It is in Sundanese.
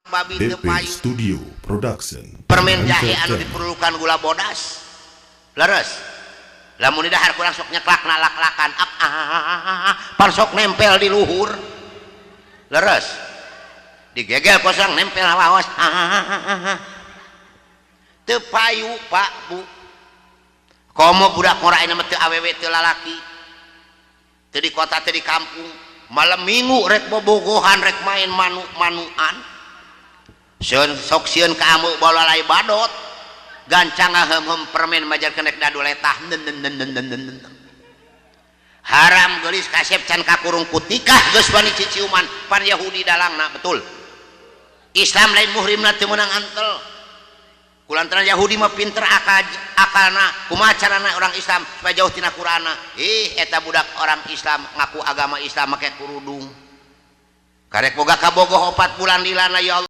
Babi teu DP payu. Studio Production. Permen jahe anu Entertain. Diperlukan gula bodas, leres. Lamun di dahar kurang sok nyeklak nalak-lakan, ah, ah, ah, ah, pan sok nempel di luhur. Leres, digegel kosong nempel awas, ah, ah, ah, ah, ah. Teu payu, Pak, Bu. Komo budak ngora ayeuna mah teu awewe teu lalaki, teu di kota teu di kampung, malam Minggu rek bobogohan, rek main manu-manuan. Sieun, sok sieun ka amu bolalai badot gancang ngaheum permen, majarkeun rek dadu letah. Nen, nen, nen, nen, nen, nen. Haram geulis kasep can kakurung kutikah geus wani ciciuman. Pan Yahudi dalangna, betul. Islam lain muhrimna teu meunang antel kulantaran Yahudi mah pinter akal akalna. Kumaha carana orang Islam supaya jauh tina Qur'ana? Ih, eta budak orang Islam ngaku agama Islam make kerudung, karek boga kabogoh 4 bulan dilana. Ya Allah.